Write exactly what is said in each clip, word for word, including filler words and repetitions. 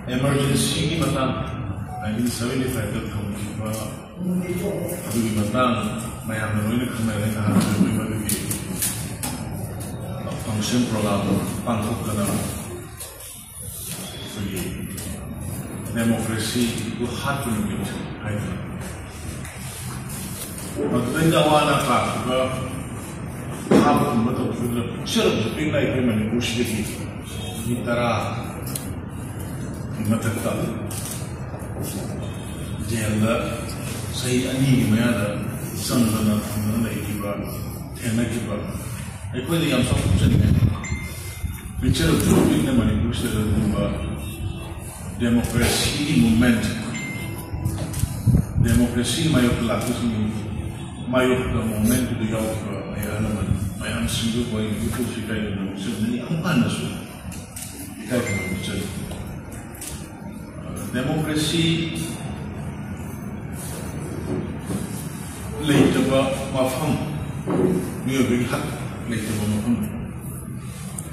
ꯑꯦꯃꯔꯖꯦꯟꯁꯤꯒꯤ ꯃꯇꯥꯡ, nineteen seventy five ꯇ ꯊꯝꯈꯤꯕ ꯑꯗꯨꯒꯤ ꯃꯇꯥꯡ ꯃꯌꯥꯝꯅ ꯂꯣꯏꯅ ꯈꯪꯅꯔꯦ꯫ ꯅꯍꯥꯟ ꯑꯩꯈꯣꯏ ꯃꯗꯨꯒꯤ ꯐꯪꯁꯟ ꯄ꯭ꯔꯣꯒ꯭ꯔꯥꯝ ꯄꯥꯡꯊꯣꯛꯇꯅ ꯑꯩꯈꯣꯏꯒꯤ ꯗꯦꯃꯣꯀ꯭ꯔꯦꯁꯤꯕꯨ ꯍꯥꯠꯄ ꯅꯨꯃꯤꯠ ꯍꯥꯏꯗꯅ ꯃꯗꯨꯗꯩꯗ ꯑꯋꯥ ꯑꯅꯥ ꯇꯥꯈꯤꯕ, ꯐꯥꯕ ꯄꯨꯟꯕ ꯇꯧꯈꯤꯕꯗ ꯄꯨꯛꯆꯦꯜ ꯑꯗꯨ ꯄꯤꯛꯅ ꯑꯩꯈꯣꯏ ꯃꯅꯤꯄꯨꯔꯁꯤꯗꯒꯤ ꯃꯤ ꯇꯔꯥ ꯃꯊꯛꯇ ꯖꯦꯜꯗ ꯆꯍꯤ ꯑꯅꯤꯒꯤ ꯃꯌꯥꯗ ꯆꯪꯗꯅ ꯐꯪꯗꯅ ꯂꯩꯈꯤꯕ, ꯊꯦꯡꯅꯈꯤꯕ ꯑꯩꯈꯣꯏꯗ ꯌꯥꯝ ꯆꯥꯎꯊꯣꯛꯆꯅꯤꯡꯉꯥꯏ꯫ ꯄꯤꯛꯆꯔ ꯄꯤꯛꯅ ꯃꯅꯤꯄꯨꯔꯁꯤꯗ ꯑꯗꯨꯒꯨꯝꯕ ꯗꯦꯃꯣꯀ꯭ꯔꯦꯁꯤꯒꯤ ꯃꯨꯚꯃꯦꯟꯠ, ꯗꯦꯃꯣꯀ꯭ꯔꯦꯁꯤ ꯃꯥꯌꯣꯛꯇ ꯂꯥꯛꯄꯁꯤꯡꯒꯤ ꯃꯥꯌꯣꯛꯇ ꯃꯨꯚꯃꯦꯟꯠꯇꯨꯗ ꯌꯥꯎꯈꯤꯕ ꯑꯩ ꯑꯍꯜ ꯂꯃꯟ ꯃꯌꯥꯝꯁꯤꯡꯗꯨꯕꯨ ꯑꯩ ꯏꯀꯨꯞꯁꯨ ꯏꯀꯥꯏꯗꯅ ꯅꯤꯡꯁꯤꯡꯖꯅꯤ꯫ ꯑꯃꯨꯛ ꯍꯟꯅꯁꯨ ꯏꯀꯥꯏꯗꯅ ꯅꯤꯡꯁꯤꯡꯖꯅꯤ꯫ ꯗꯦꯃꯣꯀ꯭ꯔꯦꯁꯤ ꯂꯩꯇꯕ ꯃꯐꯝ, ꯃꯤꯑꯣꯏꯕꯒꯤ ꯍꯛ ꯂꯩꯇꯕ ꯃꯐꯝ,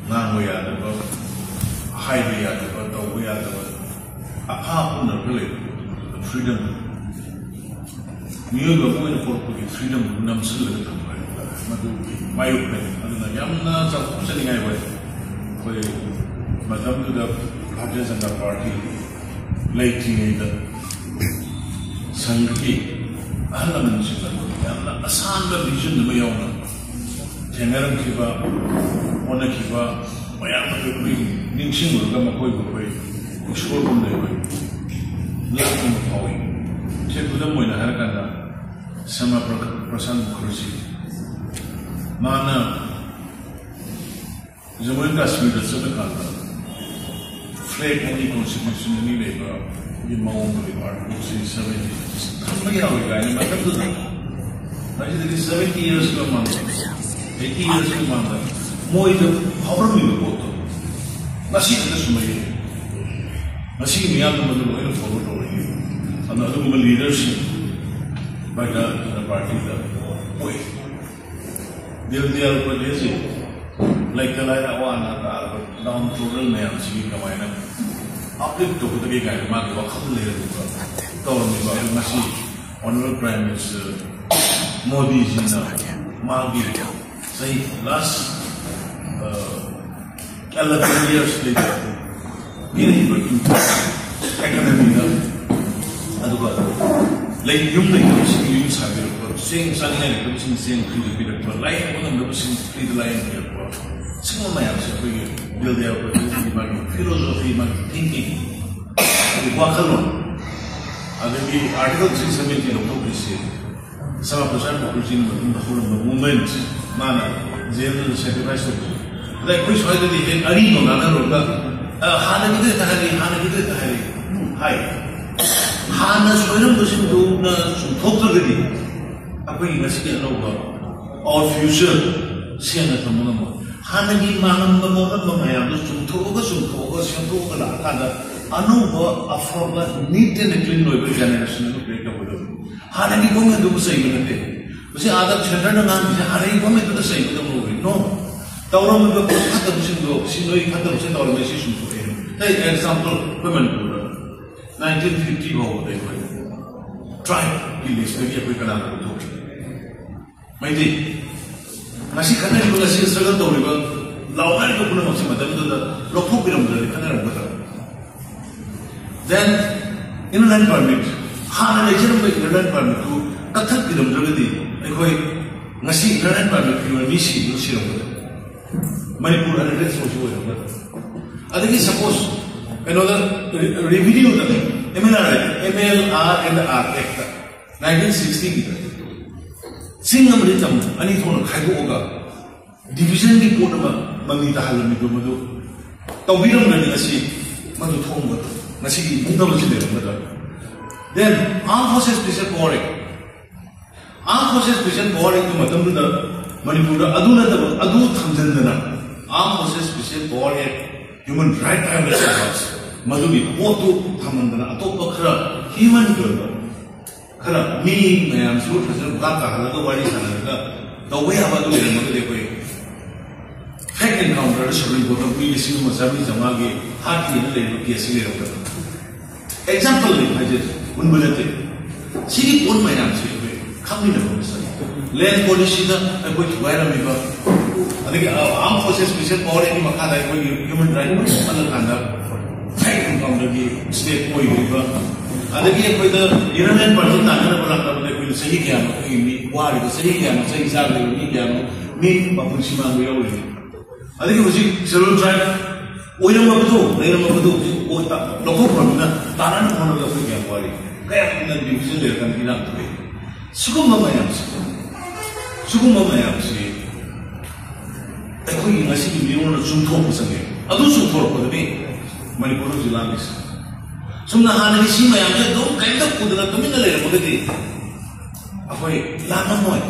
ꯉꯥꯡꯕ ꯌꯥꯗꯕ, ꯍꯥꯏꯕ ꯌꯥꯗꯕ, ꯇꯧꯕ ꯌꯥꯗꯕ, ꯑꯐꯥ ꯑꯄꯨꯝꯅ ꯂꯩꯕ ꯐ꯭ꯔꯤꯗꯝ, ꯃꯤꯑꯣꯏꯕ ꯑꯃ ꯑꯣꯏꯅ ꯄꯣꯛꯄꯒꯤ ꯐ꯭ꯔꯤꯗꯝꯗꯨ ꯅꯝꯁꯤꯜꯂꯒ ꯊꯝꯕ ꯍꯥꯏꯕ ꯇꯥꯔꯦ꯫ ꯃꯗꯨꯒꯤ ꯃꯥꯌꯣꯛꯇꯅꯤ꯫ ꯑꯗꯨꯅ ꯌꯥꯝꯅ ꯆꯥꯎꯊꯣꯛꯆꯅꯤꯡꯉꯥꯏ ꯑꯣꯏ꯫ ꯑꯩꯈꯣꯏ ꯃꯇꯝꯗꯨꯗ ꯚꯥꯔꯇꯤꯌ ꯖꯅꯇꯥ ꯄꯥꯔꯇꯤ ꯂꯩꯇ꯭ꯔꯤꯉꯩꯗ ꯁꯪꯒꯤ ꯑꯍꯜ ꯂꯃꯟꯁꯤꯡꯅ ꯌꯥꯝꯅ ꯑꯁꯥꯟꯕ ꯚꯤꯖꯟ ꯑꯃ ꯌꯥꯎꯅ ꯊꯦꯡꯅꯔꯝꯈꯤꯕ, ꯍꯣꯠꯅꯈꯤꯕ ꯃꯌꯥꯝ ꯑꯗꯨ ꯑꯩꯈꯣꯏ ꯅꯤꯡꯁꯤꯡꯂꯨꯔꯒ ꯃꯈꯣꯏꯕꯨ ꯑꯩꯈꯣꯏ ꯏꯁꯣꯔꯒꯨꯝꯅ ꯑꯩꯈꯣꯏ ꯉꯛꯅꯤꯡꯕ ꯐꯥꯎꯏ꯫ ꯁꯦ ꯈꯨꯗꯝ ꯑꯣꯏꯅ ꯍꯥꯏꯔꯀꯥꯟꯗ ꯁ꯭ꯌꯥꯃꯥ ꯄ꯭ꯔ-, ꯄ꯭ꯔꯁꯥꯟ ꯃꯨꯈꯔꯖꯤ, ꯃꯥꯅ ꯖꯃꯨ ꯑꯦꯟ ꯀꯥꯁꯃꯤꯔꯗ ꯆꯠꯂꯀꯥꯟꯗ ꯐ꯭ꯂꯦꯒ ꯑꯅꯤ, ꯀꯣꯟꯁꯇꯤꯇ꯭ꯌꯨꯁꯟ ꯑꯅꯤ ꯂꯩꯕ ꯒꯤ ꯃꯑꯣꯡꯗ ꯂꯩꯕ ꯑꯥꯔꯇꯤꯀꯜ ꯊ꯭ꯔꯤ ꯁꯚꯦꯟꯇꯤ ꯊꯝꯕ ꯌꯥꯔꯣꯏ ꯀꯥꯏꯅ ꯃꯇꯝꯗꯨꯗ, ꯉꯁꯤꯗꯒꯤ seventy years ꯃꯃꯥꯡꯗ, eighty years ꯃꯃꯥꯡꯗ ꯃꯣꯏꯗ ꯐꯥꯎꯔꯝꯃꯤꯕ ꯄꯣꯠꯇꯣ ꯉꯁꯤ ꯈꯛꯇꯁꯨ ꯃꯌꯦꯛ꯫ ꯉꯁꯤ ꯃꯤꯌꯥꯝꯅ ꯃꯗꯨ ꯂꯣꯏꯅ ꯐꯣꯂꯣ ꯇꯧꯔꯛꯏ꯫ ꯑꯗꯨꯅ ꯑꯗꯨꯒꯨꯝꯕ ꯂꯤꯗꯔꯁꯤꯡ ꯚꯥꯔꯇꯤꯌ ꯖꯅꯇꯥ ꯄꯥꯔꯇꯤꯗ ꯑꯣꯏ꯫ ꯗꯤꯟ ꯗꯌꯥꯜ ꯎꯄꯥꯙ꯭ꯌꯥꯌꯖꯤ ꯂꯩꯇ ꯂꯥꯏꯔ ꯑꯋꯥ ꯑꯅꯥ ꯇꯥꯔꯕ ꯗꯥꯎꯟ ꯇ꯭ꯔꯣꯗꯟ ꯃꯌꯥꯝꯁꯤꯒꯤ ꯀꯃꯥꯏꯅ ꯑꯞꯂꯤꯐ ꯇꯧꯒꯗꯒꯦ ꯀꯥꯏꯅ ꯃꯥꯒꯤ ꯋꯥꯈꯜ ꯂꯩꯔꯝꯃꯤꯕ, ꯇꯧꯔꯝꯃꯤꯕ꯫ ꯑꯗꯨ ꯉꯁꯤ ꯑꯣꯅꯔꯦꯕꯜ ꯄ꯭ꯔꯥꯏꯝ ꯃꯤꯅꯤꯁꯇꯔ ꯃꯣꯗꯤꯖꯤꯅ ꯃꯥꯒꯤ ꯆꯍꯤ ꯂꯥꯁ ꯑꯦꯂꯚꯦꯟ ꯏꯌꯔꯁ ꯂꯩꯕ ꯄꯤꯔꯛꯏꯕ ꯏꯀꯣꯅꯣꯃꯤꯗ, ꯑꯗꯨꯒ ꯂꯩ, ꯌꯨꯝ ꯂꯩꯇꯕꯁꯤꯡ ꯌꯨꯝ ꯁꯥꯕꯤꯔꯛꯄ, ꯆꯦꯡ ꯆꯥꯅꯤꯡꯉꯥꯏ ꯂꯩꯇꯕꯁꯤꯡ ꯆꯦꯡ ꯐ꯭ꯔꯤꯗ ꯄꯤꯔꯛꯄ, ꯂꯥꯏꯌꯦꯡꯕ ꯉꯝꯗꯕꯁꯤꯡ ꯐ꯭ꯔꯤꯗ ꯂꯥꯏꯌꯦꯡꯕꯤꯔꯛꯄ, ꯁꯤꯒꯨꯝꯕ ꯃꯌꯥꯝꯁꯦ ꯑꯩꯈꯣꯏꯒꯤ ꯕꯤꯜ ꯗꯦꯌꯥꯔ ꯃꯥꯒꯤ ꯐꯤꯂꯣꯁꯣꯐꯤ, ꯃꯥꯒꯤ ꯊꯤꯡꯀꯤꯡ, ꯋꯥꯈꯜꯂꯣꯟ, ꯑꯗꯒꯤ ꯑꯥꯔꯇꯤꯀꯜ ꯊ꯭ꯔꯤ ꯁꯚꯦꯟꯇꯤ ꯂꯧꯊꯣꯛꯈ꯭ꯔꯤꯁꯤ ꯁ꯭ꯌꯥꯃꯥ ꯄ꯭ꯔꯁꯥꯗ ꯃꯨꯈꯔꯖꯤꯅ ꯃꯇꯨꯡꯗ ꯍꯧꯔꯝꯕ ꯃꯨꯚꯃꯦꯟꯠ, ꯃꯥꯅ ꯖꯦꯜꯗ ꯁꯦꯀ꯭ꯔꯤꯐꯥꯏꯁ ꯇꯧꯕꯁꯦ꯫ ꯑꯗ ꯑꯩꯈꯣꯏ ꯁ꯭ꯋꯥꯏꯗꯗꯤ ꯍꯦꯛ ꯑꯔꯤꯕ ꯉꯥꯡꯅꯔꯨꯔꯒ, "ꯑ, ꯍꯥꯟꯅꯒꯤꯗꯨ ꯍꯦꯛꯇ ꯍꯥꯏꯔꯛꯏ, ꯍꯥꯟꯅꯒꯤꯗꯨ ꯍꯦꯛꯇ ꯍꯥꯏꯔꯛꯏ" ꯍꯥꯏ꯫ ꯍꯥꯟꯅ ꯁꯣꯏꯔꯝꯕꯁꯤꯡꯗꯨꯅ ꯆꯨꯝꯊꯣꯛꯇ꯭ꯔꯒꯗꯤ ꯑꯩꯈꯣꯏꯒꯤ ꯉꯁꯤꯒꯤ ꯑꯅꯧꯕ our future ꯁꯦꯡꯅ ꯊꯝꯕ ꯉꯝꯃꯣꯏ꯫ ꯍꯥꯟꯅꯒꯤ ꯃꯥꯡꯂꯝꯕ ꯃꯣꯠꯂꯝꯕ ꯃꯌꯥꯝꯗꯨ ꯆꯨꯝꯊꯣꯛꯑꯒ, ꯆꯨꯝꯊꯣꯛꯑꯒ, ꯁꯦꯝꯗꯣꯛꯑꯒ ꯂꯥꯛꯑꯀꯥꯟꯗ ꯑꯅꯧꯕ ꯑꯐꯕ, neat and clean ꯑꯣꯏꯕ ꯖꯦꯅꯦꯔꯦꯁꯟ ꯑꯃ ꯀ꯭ꯔꯤꯌꯦꯠ ꯇꯧꯒꯗꯕꯅꯤ꯫ ꯍꯥꯟꯅꯒꯤ ꯒꯣꯔꯃꯦꯟꯗꯨꯕꯨ ꯆꯩꯕ ꯅꯠꯇꯦ꯫ ꯃꯁꯤ ꯑꯥꯗ ꯁꯦꯟꯇꯔꯅ ꯉꯥꯡꯕꯁꯦ ꯍꯥꯟꯅꯒꯤ ꯒꯣꯔꯃꯦꯟꯗꯨꯗ ꯆꯩꯕꯗꯧꯅ ꯑꯣꯏ꯫ ꯅꯣ꯫ ꯇꯧꯔꯝꯃꯤꯕ ꯄꯣꯠ ꯐꯠꯇꯕꯁꯤꯡꯗꯣ, ꯁꯤ ꯅꯣꯏ ꯐꯠꯇꯕꯁꯦ ꯇꯧꯔꯝꯃꯦ, ꯁꯤ ꯁꯨꯝ ꯊꯣꯛꯑꯦ꯫ ꯍꯦ, ꯑꯦꯛꯖꯥꯝꯄꯜ, ꯑꯩꯈꯣꯏ ꯃꯅꯤꯄꯨꯔꯗ ꯅꯥꯏꯟꯇꯤꯟ ꯐꯤꯐꯇꯤ ꯐꯥꯎꯕꯗ ꯑꯩꯈꯣꯏ ꯇ꯭ꯔꯥꯏꯕꯀꯤ ꯂꯤꯁꯇꯒꯤ ꯑꯩꯈꯣꯏ ꯀꯅꯥꯅ ꯂꯧꯊꯣꯛꯈꯤ? ꯃꯩꯇꯩ꯫ ꯉꯁꯤ ꯈꯠꯅꯔꯤꯕ, ꯉꯁꯤ ꯁ꯭ꯇ꯭ꯔꯒꯜ ꯇꯧꯔꯤꯕ, ꯂꯥꯎꯅꯔꯤꯕ ꯄꯨꯝꯅꯃꯛꯁꯦ ꯃꯇꯝꯗꯨꯗ ꯂꯧꯊꯣꯛꯄꯤꯔꯝꯗ꯭ꯔꯗꯤ ꯈꯠꯅꯔꯝꯒꯗ꯭ꯔꯥ? Then, ꯏꯅꯔ ꯂꯥꯏꯟ ꯄꯔꯃꯤꯠ, ꯍꯥꯟꯅ ꯂꯩꯖꯔꯝꯕ ꯏꯅꯔ ꯂꯥꯏꯟ ꯄꯔꯃꯤꯠꯇꯨ ꯀꯛꯊꯠꯄꯤꯔꯝꯗ꯭ꯔꯒꯗꯤ ꯑꯩꯈꯣꯏ ꯉꯁꯤ ꯏꯅꯔ ꯂꯥꯏꯟ ꯄꯔꯃꯤꯠ ꯄꯤꯕ ꯃꯤꯁꯤꯡꯗꯨ ꯁꯤꯔꯝꯒꯗ꯭ꯔꯥ? ꯃꯅꯤꯄꯨꯔ ꯑꯟꯔꯦꯁ ꯑꯣꯏꯁꯨ ꯑꯣꯏꯔꯝꯒꯗ꯭ꯔꯥ? ꯑꯗꯒꯤ ꯁꯄꯣꯁ ꯀꯩꯅꯣꯗ ꯔꯤꯚꯤꯅ꯭ꯌꯨꯗ M L R, M L R N R ꯑꯦꯛꯇ ꯅꯥꯏꯟꯇꯤꯟ ꯁꯤꯛꯁꯇꯤꯒꯤꯗ ꯆꯤꯡ ꯑꯃꯗꯤ ꯇꯝ ꯑꯅꯤ ꯊꯣꯛꯅ ꯈꯥꯏꯗꯣꯛꯑꯒ ꯗꯤꯚꯤꯖꯟꯒꯤ ꯄꯣꯠ ꯑꯃ ꯃꯃꯤ ꯇꯥꯍꯜꯂꯝꯃꯤꯕ ꯃꯗꯨ ꯇꯧꯕꯤꯔꯝꯗ꯭ꯔꯗꯤ ꯉꯁꯤ ꯃꯗꯨ ꯊꯣꯛꯑꯝꯒꯗ꯭ꯔꯥ? ꯉꯁꯤꯒꯤ ꯃꯨꯛꯅꯕꯁꯤ ꯂꯩꯔꯝꯒꯗ꯭ꯔꯥ? Then, Armed Forces Special Power Act, Armed Forces Special Power Act ꯀꯤ ꯃꯇꯝꯗꯨꯗ ꯃꯅꯤꯄꯨꯔꯗ ꯑꯗꯨ ꯅꯠꯇꯕ, ꯑꯗꯨ ꯊꯝꯖꯤꯟꯗꯅ, Armed Forces Special Power Act, Human Right ꯍꯥꯏꯕ ꯃꯗꯨꯒꯤ ꯄꯣꯠꯇꯨ ꯊꯝꯍꯟꯗꯅ ꯑꯇꯣꯞꯄ ꯈꯔ ꯍ꯭ꯌꯨꯃꯟꯒꯤ ꯑꯣꯏꯕ ꯈꯔ ꯃꯤ ꯃꯌꯥꯝꯁꯨ ꯐꯖꯅ ꯚꯥꯞ ꯇꯥꯍꯜꯂꯒ ꯋꯥꯔꯤ ꯁꯥꯟꯅꯔꯒ ꯇꯧꯕ ꯌꯥꯕ ꯑꯗꯨ ꯂꯩꯔꯝꯃꯒꯗꯤ ꯑꯩꯈꯣꯏ ꯐꯦꯛ ꯑꯦꯟꯀꯥꯎꯟꯇꯔꯗ ꯁꯨꯄ꯭ꯔꯤꯝ ꯀꯣꯔꯠꯇ ꯃꯤ ꯂꯤꯁꯤꯡ ꯑꯃ ꯆꯥꯃꯔꯤ ꯆꯥꯝꯃꯉꯥꯒꯤ ꯍꯥꯠꯈꯤꯅ ꯂꯩꯔꯤꯕ ꯀꯦꯁꯁꯤ ꯂꯩꯔꯝꯒꯗ꯭ꯔꯥ? ꯑꯦꯛꯖꯥꯝꯄꯜ ꯂꯩ ꯍꯥꯏꯖꯔꯤ, ꯍꯨꯟꯕ ꯅꯠꯇꯦ꯫ ꯁꯤꯒꯤ ꯄꯣꯠ ꯃꯌꯥꯝꯁꯦ ꯑꯩꯈꯣꯏ ꯈꯪꯃꯤꯟꯅꯕ ꯑꯃ ꯆꯪꯉꯤ꯫ ꯂꯦꯟ ꯄꯣꯂꯤꯁꯤꯗ ꯑꯩꯈꯣꯏ ꯊꯨꯒꯥꯏꯔꯝꯃꯤꯕ, ꯑꯗꯒꯤ ꯑꯥꯔꯝ ꯐꯣꯔꯁꯦꯁ ꯁ꯭ꯄꯦꯁꯦꯜ ꯄꯥꯋꯔ ꯑꯦꯛꯀꯤ ꯃꯈꯥꯗ ꯑꯩꯈꯣꯏꯒꯤ ꯍ꯭ꯌꯨꯃꯟ ꯔꯥꯏꯠ ꯂꯣꯏꯅ ꯄꯜꯂꯀꯥꯟꯗ ꯍꯦꯛ ꯃꯐꯝꯗꯒꯤ ꯁ꯭ꯇꯦꯠ ꯑꯣꯏꯔꯤꯕ, ꯑꯗꯒꯤ ꯑꯩꯈꯣꯏꯗ ꯏꯔꯝꯂꯦꯟ ꯄꯥꯔꯇꯤ ꯇꯥꯟꯅꯅꯕ ꯂꯥꯛꯅꯕꯗ ꯑꯩꯈꯣꯏꯅ ꯆꯍꯤ ꯀꯌꯥꯅꯣ ꯑꯩꯈꯣꯏꯒꯤ ꯃꯤ ꯋꯥꯔꯤꯕ, ꯆꯍꯤ ꯀꯌꯥꯅꯣ ꯆꯍꯤ ꯆꯥꯗ꯭ꯔꯤꯕ ꯃꯤ ꯀꯌꯥꯅꯣ ꯃꯤ ꯃꯄꯨꯟꯁꯤ ꯃꯥꯡꯕ ꯌꯥꯎꯔꯤꯕ꯫ ꯑꯗꯒꯤ ꯍꯧꯖꯤꯛ ꯁꯦꯗꯨꯜ ꯇ꯭ꯔꯥꯏꯕ ꯑꯣꯏꯔꯝꯃꯕꯗꯣ, ꯂꯩꯔꯝꯃꯕꯗꯣ ꯍꯧꯖꯤꯛ ꯑꯣ ꯇ-, ꯂꯧꯊꯣꯛꯈ꯭ꯔꯕꯅꯤꯅ ꯇꯥꯟꯅꯅꯕ ꯍꯣꯠꯅꯕꯗ ꯑꯩꯈꯣꯏ ꯀꯌꯥꯝ ꯋꯥꯔꯤ, ꯀꯌꯥꯝ ꯀꯨꯏꯅ ꯗꯤꯚꯤꯖꯟ ꯂꯩꯔꯀꯥꯟꯗ ꯏꯔꯥꯡ ꯊꯣꯛꯏ꯫ ꯁꯤꯒꯨꯝꯕ ꯃꯌꯥꯝꯁꯦ, ꯁꯤꯒꯨꯝꯕ ꯃꯌꯥꯝꯁꯤ ꯑꯩꯈꯣꯏꯒꯤ ꯉꯁꯤꯒꯤ ꯃꯤꯔꯣꯜꯅ ꯆꯨꯝꯊꯣꯛꯄ ꯆꯪꯉꯦ꯫ ꯑꯗꯨ ꯆꯨꯝꯊꯣꯔꯛꯄꯗꯅꯤ ꯃꯅꯤꯄꯨꯔꯗ ꯍꯧꯖꯤꯛ ꯂꯥꯡꯉꯤꯁꯦ꯫ ꯁꯨꯝꯅ ꯍꯥꯟꯅꯒꯤ ꯁꯤ ꯃꯌꯥꯝꯁꯦ ꯑꯗꯨꯝ ꯀꯔꯤꯝꯇ ꯎꯗꯅ ꯇꯨꯃꯤꯟꯅ ꯂꯩꯔꯝꯃꯒꯗꯤ ꯑꯩꯈꯣꯏ ꯂꯥꯡꯉꯝꯃꯣꯏ꯫